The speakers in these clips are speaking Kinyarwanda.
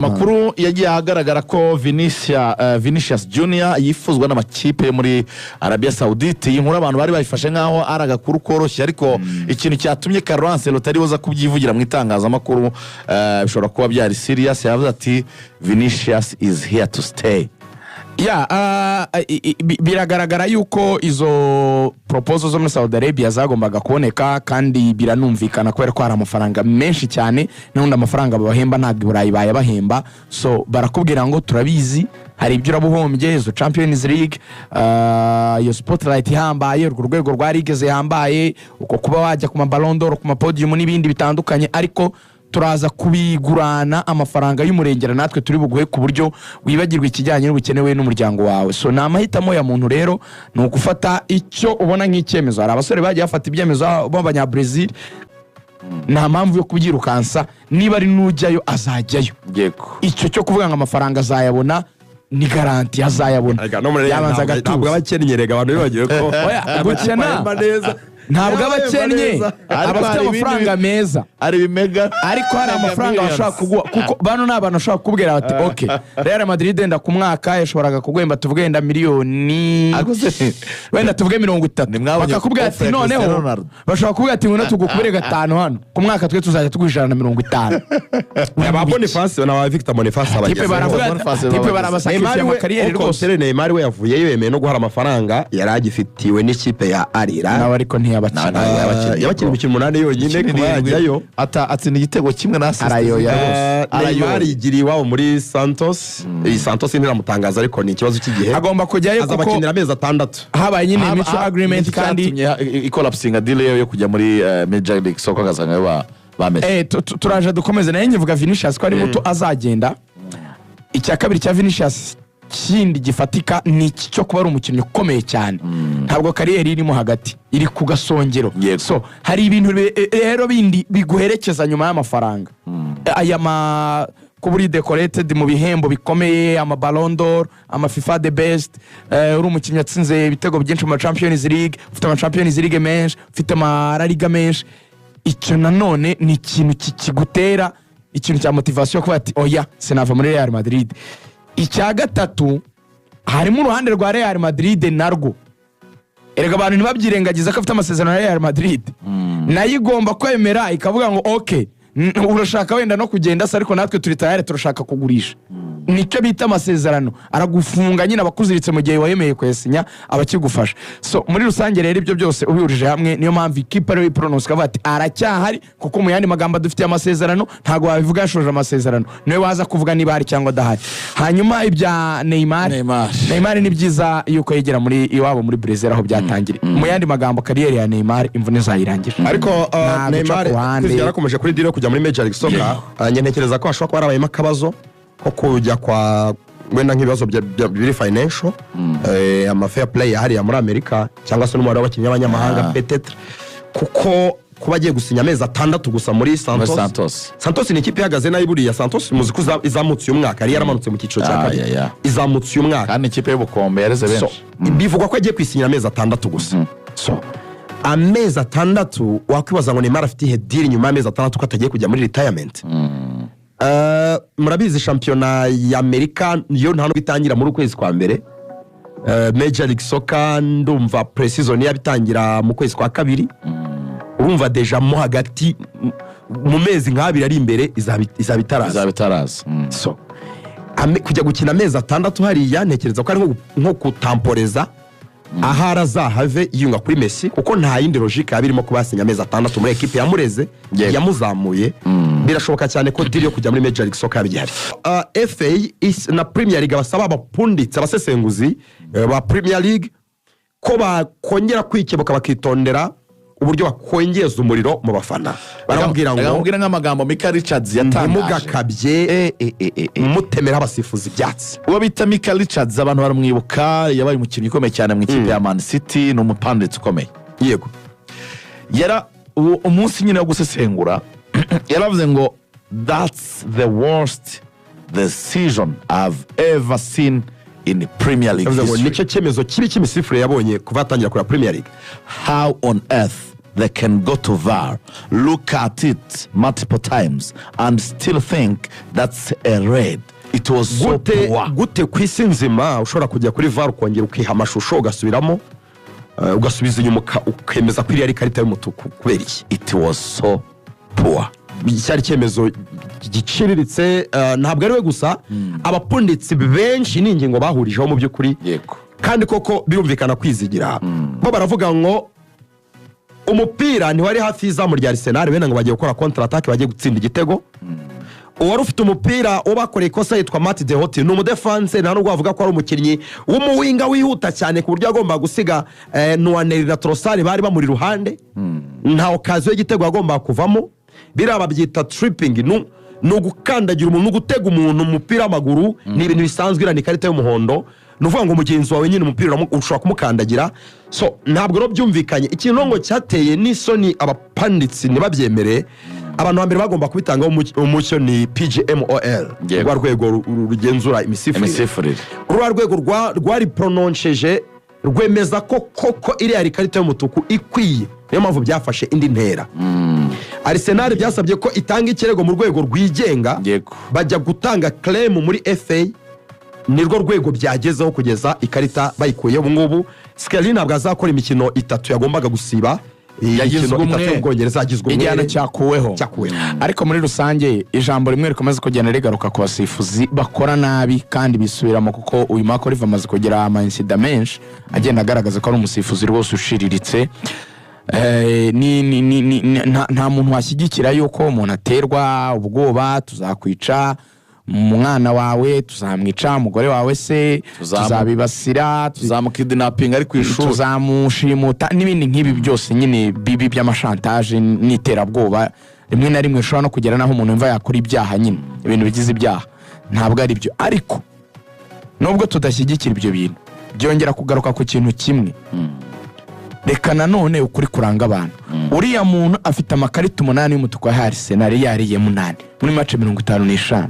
Makuru yagiye ahagaragara ko Vinicius Junior yifuzwa n'amakipe yo muri Arabia Saudite. Iyi nkuru abantu bari bayifashe nk'aho ari agakuru koroshye, ariko ikintu cyatumye Carlo Ancelotti ari buza kubyivugira mu itangazamakuru, bishobora kuba byari serious. Yavuze ati: "Vinicius is here to stay." Ya, biragaragara yuko izo proposal zo muri Saudi Arabia zagombaga kuboneka, kandi biranumvikana kubera ko hari amafaranga menshi cyane. N'ubundi amafaranga babahemba ntabwo i Burayi bayabahemba. So barakubwira ngo turabizi, hari ibyo uraba uhombye, izo Champions League, iyo spotlight ihambaye, urwo rwego rwa ligue zihambaye, uko kuba wajya ku ma Ballon d'Or, ku ma podium n'ibindi bitandukanye, ariko turaza kubigurana amafaranga y'umurengera natwe turi buguhe, ku buryo wibagirwa ikijyanye n'ubukene we n'umuryango wawe. So ni amahitamo ya muntu rero, ni ugufata icyo ubona nk'icyemezo. Hari abasore bagiye bafata ibyemezo b'Abanyabrezil, nta mpamvu yo kubyirukansa. Niba ari n'ujyayo azajyayo. Icyo cyo kuvuga ngo amafaranga azayabona ni garantie, azayabona. Erega no muri Real Yabanza ntabwo aba agatuza. akennye. Rega abantu bibagiwe ko Oya, gukena ahemba neza. Ntabwo aba Yaba ahemba akennye. neza. Ariko Aba afite hari ibindi amafaranga meza. Ari ibimega. Ariko hari amafaranga Millions. bashobora kuguha, kuko bano ni abantu bashobora kukubwira bati: "Ok, Real Madrid wenda ku mwaka yashoboraga kuguhemba, tuvuge wenda miliyoni, Ariko wenda tuvuge 30." Ntimwabonye Bakakubwira ati offer ya noneho Cristiano Ronaldo? Bashobora kuvuga ati: "Ngwino tugukubire gatanu hano ku mwaka, twe tuzajya tuguha 150." Aba Boniface na ba Victor Boniface Tipe abagezeho. baravuga Boniface tipe babageze. barabasakisha Neymar we ama carrière au rwose. contraire, Neymar we yavuyeyo yemeye no guhara amafaranga yari agifitiwe n'ikipe ya Al Hilal. Nawe ariko ntiyabakina. Nawe yabakinnye. Yabakinnye imikino 8 yonyine kuba yajyayo. Atsinda igitego kimwe na assist. Arayoya rwose. Arayoya. Neymar yigiriye iwabo muri Santos. Iyi Santos ntiramutangaza, ariko ni ikibazo cy'igihe. Agomba kujyayo kuko Azabakinira amezi 6. habaye nyine mutual agreement kandi icollapsinga deal ye yo kujya muri Major League Soccer, agasanga yo bameze. Turaje dukomeze. Nayo nkivuga Vinicius ko ari muto, azagenda. Icya kabiri cya Vinicius kindi gifatika ni iki cyo kuba ari umukinnyi ukomeye cyane. Ntabwo carrière irimo hagati, iri ku gasongero. So hari ibintu rero bindi biguherekeza nyuma y'amafaranga, aya ma kuba uri decorated mu bihembo bikomeye, ama Ballon d'Or, ama FIFA The Best, uri umukinnyi watsinze ibitego byinshi mu ma Champions League, ufite ama Champions League menshi, ufite ama La Liga menshi. Icyo nanone ni ikintu kigutera ikintu cya motivation yo kuba ati: "Oya, sinava muri Real Madrid." Icya gatatu, harimo uruhande rwa Real Madrid narwo. Erega abantu ntibabyirengagiza ko afite amasezerano ya Real Madrid, nayo igomba kwemera ikavuga ngo: "Ok, urashaka wenda no kugenda se, ariko natwe turi tayari, turashaka kugurisha." Nicyo bita amasezerano, aragufunga nyine, abakuziritse mu gihe wayemeye kuyasinya, abakigufasha. So muri rusange rero, ibyo byose ubihurije hamwe, niyo mpamvu ikipe ariyo iporonosi ikavuga ati: "Aracyahari," kuko mu yandi magambo adufitiye amasezerano. Ntabwo wabivuga yashoje amasezerano, niwe waza kuvuga niba ahari cyangwa adahari. Hanyuma ibya Neymar, Neymar. Neymar ni byiza yuko yegera muri iwabo muri Brazil aho byatangiriye. Mu yandi magambo, carrière ya Neymar imvune zayirangije. Ariko Nta guca Neymar ku ruhande. Kwizera yarakomeje kuri deal yo kujya muri Major League Soccer. Njye ntekereza ko hashobora kuba harabayemo akabazo ko kujya kwa wenda nk'ibibazo biri financial, ama fair play hariya muri Amerika, cyangwa se n'umubare w'abakinnyi b'abanyamahanga, peut-être, kuko kuba agiye gusinya amezi 6 gusa muri Muri Santos. Santos. Santos ni ikipe ihagaze nayo. Buriya Santos muzi ko izamutse uyu mwaka, yari yaramanutse mu cyiciro cya kabiri. Izamutse uyu mwaka. Kandi ikipe y'ubukombe yareze So, benshi. bivugwa ko agiye kwisinyira amezi 6 gusa. So amezi 6, wakwibaza ngo Neymar afite ihe deal nyuma y'amezi 6, ko atagiye kujya muri retirement? Murabizi shampiyona y'Amerika yo nta nubwo itangira muri ukwezi kwa mbere. Major League Soccer ndumva pre-season yabitangira mu kwezi kwa kabiri. Urumva déjà mo hagati mu mezi nk'abiri ari imbere izaba itaraza. Izaba itaraza. So kujya gukina amezi 6 hariya, ntekereza ko ari nko kutamporeza, ahari azahave yiyunga kuri Messi, kuko nta yindi logique yaba irimo kuba yasinya amezi 6 muri ekipe yamureze, yamuzamuye. Birashoboka cyane ko deal yo kujya muri Major League Soccer yaba igihari. FA na Premier League basaba abapunditsi, abasesenguzi ba Premier League, ko bakongera kwikebuka, bakitondera uburyo bakongeza umuriro mu bafana. Barababwira Reka ngo nkubwire nk'amagambo Mika Richards yatangaje. Ntimugakabye mutemera abasifuzi ibyatsi. Uwo bita Mika Richards, abantu baramwibuka, yabaye umukinnyi ukomeye cyane mu ikipe ya Man City, ni umupanditsi ukomeye. Yara umunsi nyine wo gusesengura yaravuze ngo: "That's the worst decision I've ever seen in Premier League Yavuze ngo history." nicyo cyemezo kibi cy'imisifurire yabonye kuva yatangira kureba Premier League. How on earth They can go to VAR, look at it multiple times and still think that's a red? It was so Gute poor. Gute ku isi nzima ushobora kujya kuri VAR, ukongera ukiha amashusho, ugasubiramo, ugasubiza inyuma, ukemeza ko iriya ari ikarita y'umutuku? Kubera iki? It was so poor. Cyari icyemezo giciriritse. Ntabwo ari we gusa, abapunditsi benshi ni ingingo bahurijeho mu by'ukuri. Kandi koko birumvikana, kwizigira bo baravuga ngo umupira ntiwari hafi y'izamu rya Arsenal, bene ngo bagiye gukora contre-attaque, bagiye gutsinda igitego. Uwari ufite umupira, uwo bakoreye ikosa, yitwa Matt Doherty, ni umudefanse. Nta nubwo bavuga ko ari umukinnyi w'umuwinga wihuta cyane ku buryo agomba gusiga Nwaneri na Trossard bari bamuri iruhande. Nta occasion y'igitego yagombaga kuvamo. Biriya babyita tripping, ni ugukandagira umuntu, ni ugutega umuntu umupira w'amaguru, ni ibintu bisanzwe. Iriya ni ikarita y'umuhondo. Ni ukuvuga ngo mugenzi wawe nyine umupira ushobora kumukandagira. So ntabwo rero byumvikanye. Ikintu ngo cyateye n'isoni abapanditsi ntibabyemere, abantu hambere bagomba kubitangaho umucyo ni PGMOL, rwa rwego rugenzura imisifurire. Imisifurire. Ruriya rwego rwari prononsheje, rwemeza ko koko iriya ari ikarita y'umutuku ikwiye. Niyo mpamvu byafashe indi ntera. Arsenal byasabye ko itanga ikirego mu rwego rwigenga. Bajya gutanga claim muri FA, nirwo rwego byagezeho kugeza ikarita bayikuye. Ubu ngubu Skelly ntabwo azakora imikino itatu yagombaga gusiba. Iyi Yagizwe mikino itatu umwere. y'Ubwongereza yagizwe Igihano umwere. cyakuweho. Cyakuweho. Ariko muri rusange, ijambo rimwe rikomeza kugenda rigaruka ku basifuzi bakora nabi kandi bisubiramo, kuko uyu Mark Oliver amaze kugira ama incidents menshi agenda agaragaza ko ari umusifuzi rwose ushiriritse. Nta muntu washyigikira yuko umuntu aterwa ubwoba: "Tuzakwica, umwana wawe tuzamwica, umugore wawe se tuzabibasira, Tuzamukidnappinga ari ku ishuri." tuzamushimuta" n'ibindi nk'ibi byose nyine bibi by'ama chantage n'iterabwoba. Rimwe na rimwe ushobora no kugera n'aho umuntu yumva yakora ibyaha nyine, ibintu bigize ibyaha. Ntabwo ari byo. Ariko nubwo tudashyigikira ibyo bintu, byongera kugaruka ku kintu kimwe. Reka nanone ukuri kuranga abantu: uriya muntu afite amakarita 8 y'umutuku ya Arsenal, yariye 8 muri match 55.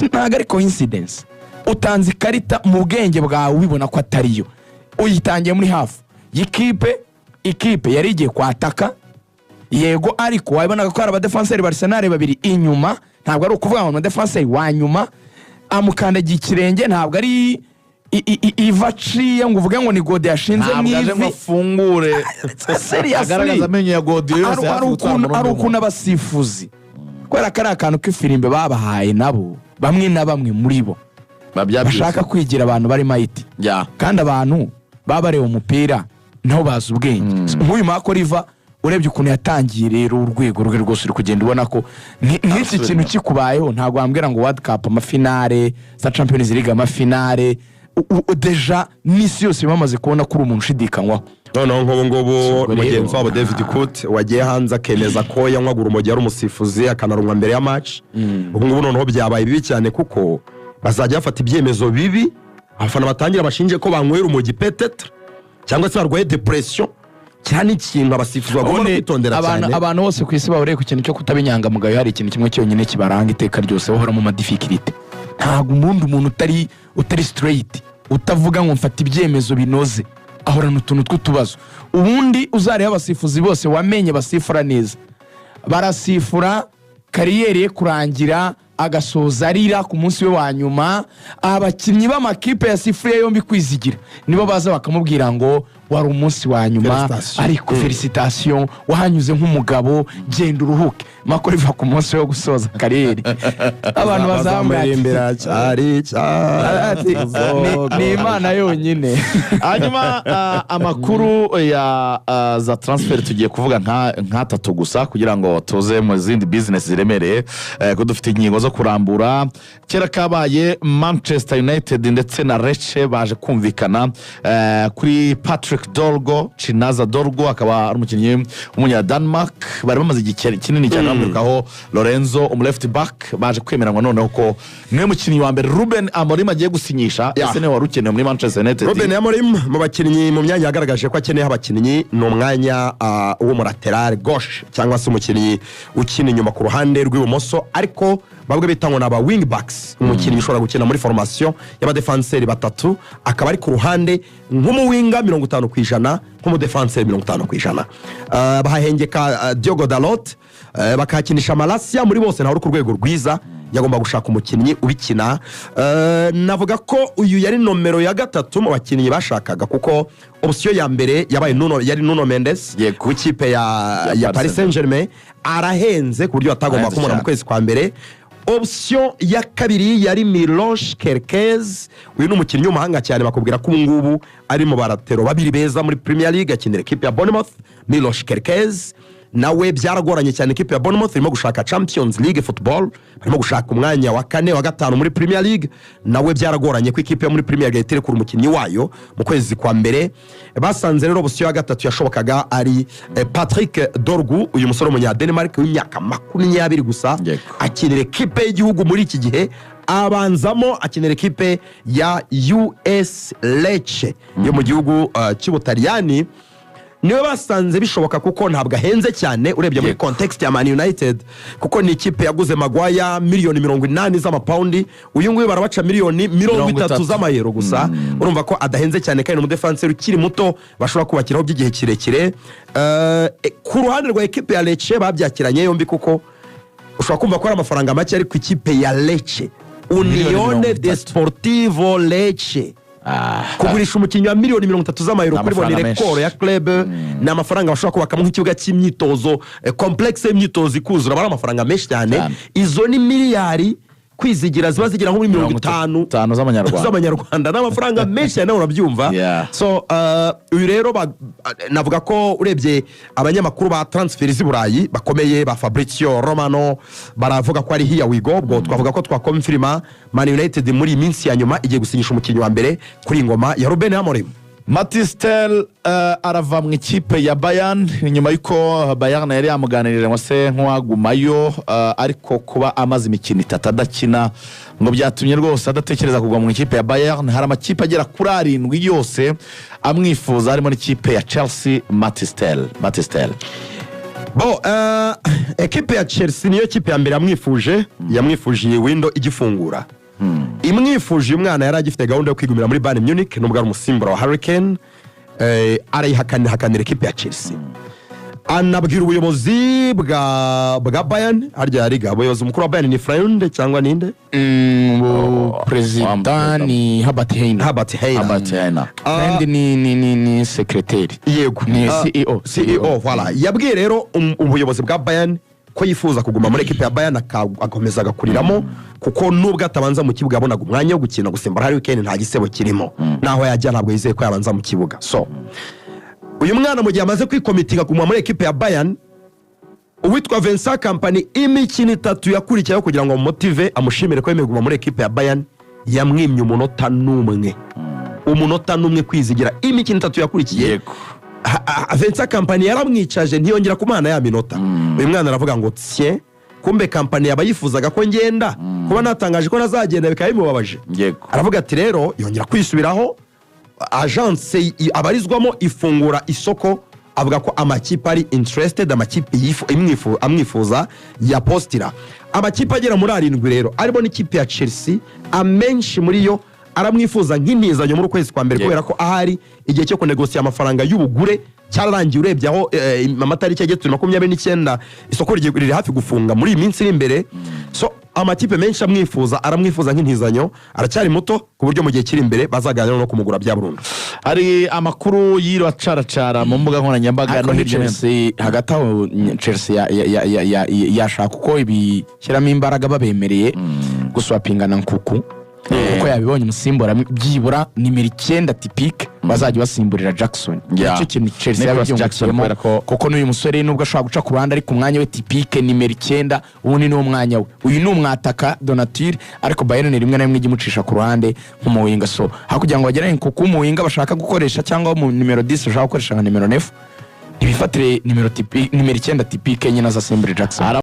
Ntabwo ari coincidence. Utanze ikarita mu bwenge bwawe ubibona ko atariyo, uyitangiye muri hafu y'ikipe. Ikipe yari igiye kwataka, yego, ariko wabibonaga ko hari abadefanseri ba Arsenal babiri inyuma. Ntabwo ari ukuvuga ngo umudefanseri wa nyuma amukandagiye ikirenge, ntabwo ari iva aciye ngo uvuge ngo ni gode yashinze mu Ntabwo aje ngo ivi. afungure Seriously. agaragaza amenyo ya godiyo yose Hari hafi hari gutwara ukuntu umurundi. Hari ukuntu abasifuzi, kubera ko ari akantu k'ifirimbe babahaye nabo, bamwe na bamwe muri bo bashaka kwigira abantu bari mayiti, kandi abantu baba bareba umupira nabo bazi ubwenge. Nk'uyu Mark Oliver, urebye ukuntu yatangiye rero, urwego rwe rwose uri kugenda ubona ko nk'iki Arasubira kintu kikubayeho, ntabwo wambwira ngo World Cup amafinale, za Champions League amafinale, déjà n'isi yose bamaze kubona ko uri umuntu ushidikanywaho. Noneho nk'ubu ngubu Ubwo rero- mugenzi wabo David Coote wagiye hanze akemeza ko yanywaga urumogi ari umusifuzi, akanarunywa mbere ya match, ubu ngubu noneho byabaye bibi cyane, kuko bazajya bafata ibyemezo bibi, abafana batangira bashinje ko banywera urumogi peut-être, cyangwa se barwaye dépression. Kiriya ni ikintu abasifuzi bagomba no Ubundi kwitondera cyane. Abantu bose ku isi bahuriye ku kintu cyo kutaba inyangamugayo. Hari ikintu kimwe cyonyine kibaranga iteka ryose: bahora mu ma difficultés. Ntabwo ubundi umuntu utari straight, utavuga ngo mfata ibyemezo binoze, ahorana utuntu tw'utubazo. Ubundi uzareba abasifuzi bose wamenye basifura neza, barasifura carrière ye kurangira agasoza arira ku munsi we wa nyuma. Abakinnyi b'amakipe yasifuriye yombi, kwizigira nibo baza bakamubwira ngo "Wari umunsi wa nyuma." Félicitations. Ariko "Félicitations, wahanyuze nk'umugabo, genda uruhuke." Mark Oliver ku munsi wo gusoza carrière abantu bazamuririmbira Bazamuririmbira cyari cyari. "Ni Imana yonyine." Hanyuma amakuru ya za transfer tugiye kuvuga nk'atatu gusa kugira ngo tuze mu zindi business ziremereye, ko dufite ingingo zo kurambura. Kera kabaye, Manchester United ndetse na Lecce baje kumvikana kuri Patrick Dorgu. Chinaza Dorgu akaba ari umukinnyi w'umunya-Denmark bari bamaze igihe kinini cyane bamwirukaho, Lorenzo, umu left back. Baje kwemeranywa noneho ko niwe mukinnyi wa mbere Ruben Amorim agiye gusinyisha. Ese niwe wari ukenewe muri Manchester United? Ruben Amorim mu bakinnyi, mu myanya yagaragaje ko akeneye abakinnyi, ni umwanya w'umu latéral gauche, cyangwa se umukinnyi ukina inyuma ku ruhande rw'ibumoso, ariko bamwe bita ngo ni aba wing backs, umukinnyi ushobora gukina muri formation y'abadefanseri batatu, akaba ari ku ruhande nk'umuwinga 50. 50% nk'umudefanseri 50%. Bahahengeka Diogo Dalot, bakahakinisha Malacia. Muri bose ntawe uri ku rwego rwiza, yagomba gushaka umukinnyi ubikina. Navuga ko uyu yari nomero ya gatatu mu bakinnyi bashakaga, kuko option ya mbere yabaye Nuno, yari Nuno Mendes w'ikipe ya Paris Saint Germain. Arahenze ku buryo batagomba Arahenze kumubona mu cyane. kwezi kwa mbere. Option ya kabiri yari Milos Kerkez. Uyu ni umukinnyi w'umuhanga cyane, bakubwira ko ubu ngubu ari mu ba latéraux babiri beza muri Premier League, akinira ekipe ya Bournemouth. Milos Kerkez nawe byaragoranye cyane. Ekipe ya Bournemouth irimo gushaka Champions League football, barimo gushaka umwanya wa kane, wa gatanu muri Premier League. Nawe byaragoranye ko ikipe yo muri Premier League iterekura umukinnyi wayo mu kwezi kwa mbere. Basanze rero option ya gatatu yashobokaga ari Patrick Dorgu, uyu musore w'umunya-Denmark w'imyaka 20 gusa, akinira ekipe y'igihugu muri iki gihe, abanzamo, akinira ekipe ya US Lecce yo mu gihugu cy'Ubutaliyani. Niwe basanze bishoboka kuko ntabwo ahenze cyane urebye muri context ya Man United, kuko ni ikipe yaguze Maguire miliyoni 80 z'amapawundi, uyu nguyu barabaca miliyoni mirongo Mirongo itatu itatu. z'amayero gusa. Urumva ko adahenze cyane, kandi ni umudefanseri ukiri muto bashobora kubakiraho by'igihe kirekire. Ku ruhande rwa ekipe ya Lecce babyakiranye yombi, kuko ushobora kumva ko ari amafaranga make, ariko ikipe ya Lecce, Miliyoni Unione mirongo itatu. Desportivo Lecce, kugurisha umukinnyi wa miliyoni 30 z'amayero Ni kuri bo ni amafaranga menshi. record ya club. Ni amafaranga bashobora kubakamo nk'ikibuga cy'imyitozo, complexe y'imyitozo ikuzura. Aba ari amafaranga menshi cyane. Cyane. Izo ni miliyari, Kwizigira, ziba zigera nko muri 50 itanu z'amanyarwanda. Z'amanyarwanda. Ni amafaranga menshi cyane, nawe urabyumva. So uyu rero navuga ko urebye abanyamakuru ba transfer z'i Burayi bakomeye ba Fabrizio Romano baravuga ko ari here we go. Ubwo twavuga ko twakomfirima Man United muri iyi minsi ya nyuma igiye gusinyisha umukinnyi wa mbere kuri iyi ngoma ya Ruben Amorim. Mathys Tel arava mu ikipe ya Bayern nyuma y'uko Bayern yari yamuganirije ngo se nk'uwagumayo, ariko kuba amaze imikino itatu adakina ngo byatumye rwose adatekereza kugwa mu ikipe ya Bayern. Hari amakipe agera kuri arindwi yose amwifuza, harimo n'ikipe ya Chelsea. Mathys Tel, Mathys Tel. Bo ekipe ya Chelsea niyo kipe ya mbere yamwifuje. Yamwifuje iyi window igifungura. Imwifuje, uyu mwana yari agifite gahunda yo kwigumira muri Bayern Munich nubwo ari umusimbura wa Harry Kane. Arayihakanira, hakanira ekipe ya Chelsea, anabwira ubuyobozi bwa Bayern. Harya yariga ubuyobozi mukuru wa Bayern ni Freund cyangwa ninde? Perezida ni Herbert Hainer. Herbert Hainer. Herbert Hainer. Freund ni sekreteri. Yego. Ni CEO. CEO, voilà. Yabwiye rero ubuyobozi bwa Bayern ko yifuza kuguma muri ekipe ya Bayern, agakomeza agakuriramo, kuko nubwo atabanza mu kibuga yabonaga umwanya wo gukina. Gusimbura Harry Kane nta gisebo kirimo, naho yajya ntabwo yizeye ko yabanza mu kibuga. So uyu mwana mu gihe amaze kwikomitinga kuguma muri ekipe ya Bayern, uwitwa Vincent Kompany imikino itatu yakurikiyeho kugira ngo amumotive, amushimire ko yemeye kuguma muri ekipe ya Bayern, yamwimye umunota n'umwe, umunota n'umwe, Kwizigira, imikino itatu yakurikiye. Vincent Kompany yaramwicaje, ntiyongera kumuhana ya minota. Uyu mwana aravuga ngo tye, kumbe Kompany yaba yifuzaga ko ngenda, kuba natangaje ko nazagenda bikaba bimubabaje. Aravuga ati rero yongera kwisubiraho. Agence abarizwamo ifungura isoko, avuga ko amakipe ari interested, amakipe amwifuza ya postira. Amakipe agera muri arindwi rero, arimo n'ikipe ya Chelsea, amenshi muri yo aramwifuza nk'intizanyo muri ukwezi kwa mbere, kubera ko ahari igihe cyo kunegosiya amafaranga y'ubugure cyararangiye. Urebye aho amatariki ageze, turi 29, isoko riri hafi gufunga muri iyi minsi iri imbere. So amakipe menshi amwifuza, aramwifuza nk'intizanyo. Aracyari muto ku buryo mu gihe kiri imbere bazaganira no kumugura bya burundu. Hari amakuru yiriwe acaracara mu mbuga nkoranyambaga Ariko no ni hirya no hino. Chelsea hagati aho, Chelsea yashaka uko ibishyiramo imbaraga, babemereye guswapinga na Nkunku, kuko yabibonye umusimbura byibura nimero 9 typique bazajya basimburira Jackson. Nicyo kintu Chelsea Nicolas Jackson, yabyungukiyemo, kubera ko- kuko n'uyu musore nubwo ashobora guca ku ruhande, ariko umwanya we typique nimero 9 ubundi ni wo mwanya we. Uyu ni umwataka de nature, ariko Bayern rimwe na rimwe ijya imucisha ku ruhande nk'umuwinga. So aho kugira ngo bagere kuko umuwinga bashaka gukoresha cyangwa mu nimero 10 bashaka gukoresha nka nimero 9, ntibifatire nimero 9 typique nyine azasimbure Jackson. Hari